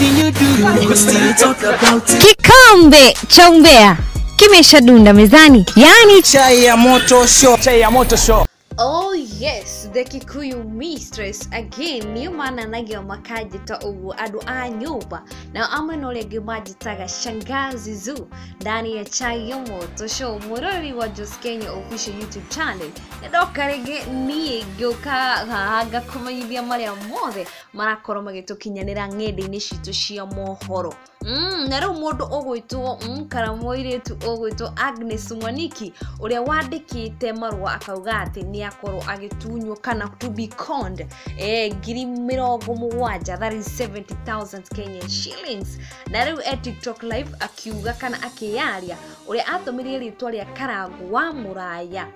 Anything you do, we still talk about it. Kikombe cha umbea kimeshadunda mezani. Yani chai ya moto show, chai ya moto show. Oh yes, the Kikuyu mistress again. Niyo maana nagio makajita ugu adu a nyumba na amwe nolege majitaga shangazi zu ndani ya chai ya moto show murori wa Jos Kenya official YouTube channel. Ndokarege nie gyoka haga kumanyithia maria mothe marakorwo magitukinyanira ng'enda-inĩ citũ cia mohoro. Na rĩu mũndũ ũgwĩtwo kana mũirĩtu ũgwĩtwo Agnes Mwaniki ũrĩa wandĩkĩte marũa akauga atĩ nĩ akorwo agĩtunywo kana to be conned 70,000, that is 70,000 Kenyan shillings. Na rĩu e TikTok live akiuga kana akĩyaria ũrĩa atũmĩrire rĩtwa rĩa Karangu wa Mũraya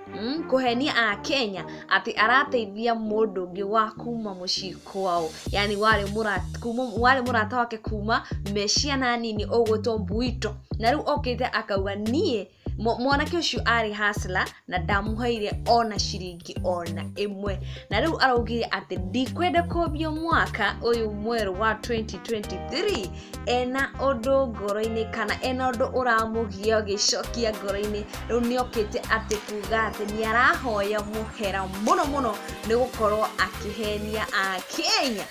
kũhenia a Kenya atĩ arateithia mũndũ ũngĩ wa kuma mũciĩ kwao, yani warĩ mũrata wake kuma meciana nini ũgwĩtwo Mbuito. Na rĩu okĩte akauga niĩ mwanake ũcio arĩ hasla na ndamũheire ona ciringi ona ĩmwe. Na rĩu araugire atĩ ndikwenda kũmbio mwaka ũyũ mwerũ wa 2023 ena ũndũ ngoro-inĩ kana ena ũndũ ũramũgia ũgĩcokia ngoro-inĩ. Rĩu nĩokĩte atĩ kuga atĩ nĩarahoya mũhera mũno mũno nĩ gũkorwo akĩhenia a Kenya.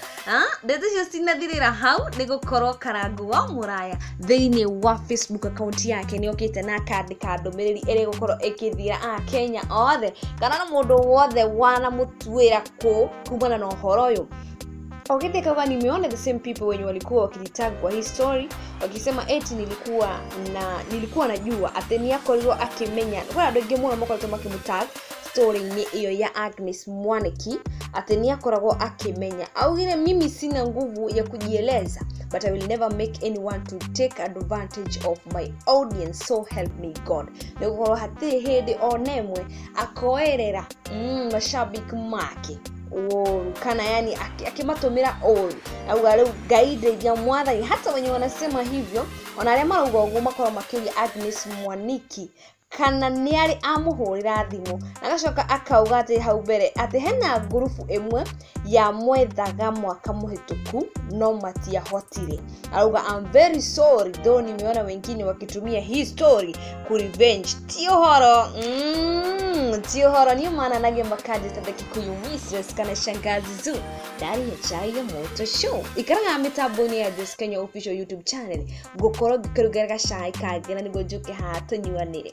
Ndeto icio cinathirĩra hau nĩ gũkorwo Karangu wa Mũraya thĩinĩ wa Facebook account yake nĩokĩte na akandĩka ndũmĩrĩri ĩrĩa ĩgũkorwo ĩkĩthira a Kenya othe kana na mũndũ wothe wanamũtuĩra kũ kumana na ũhoro ũyũ. Okete kauga nimeona the same people wenye walikuwa wakinitag kwa hii story wakisema eti nilikuwa najua atĩ nĩakorirwo akĩmenya. Kwĩ andũ aingĩ mũno makoretwo makĩmũtag story-inĩ ĩyo ya Agnes Mwaniki atĩ nĩakoragwo akĩmenya. Augire mimi sina nguvu ya kujieleza but I will never make anyone to take advantage of my audience, so help me God. Nĩ gũkorwo hatirĩ hĩndĩ ona ĩmwe akoerera mashabiki make ũru kana yani akimatũmĩra ũru. Auga rĩu Ngai ndeithia mwathani. Hata wenye wanasema hivyo ona arĩa marauga ũguo makorwo makĩũria Agnes Mwaniki kana nĩarĩ amũhũrĩra thimũ, na agacoka akauga atĩ hau mbere atĩ hena ngurubu ĩmwe ya mwethaga mwaka mũhĩtũku no matiahotire. Arauga I'm very sorry though nimeona wengine wakitumia hii story ku revenge. Ti ũhoro ti ũhoro. Niyo maana nage makajita the Kikuyu mistress kana shangazi zu ndani ya chai ya moto show. Ikaraga mĩtambo-inĩ ya Jos Kenya official YouTube channel ngũkorwo ngĩkũrugĩra gacai kangĩ na nĩguo njũke haha tũnyuanĩre.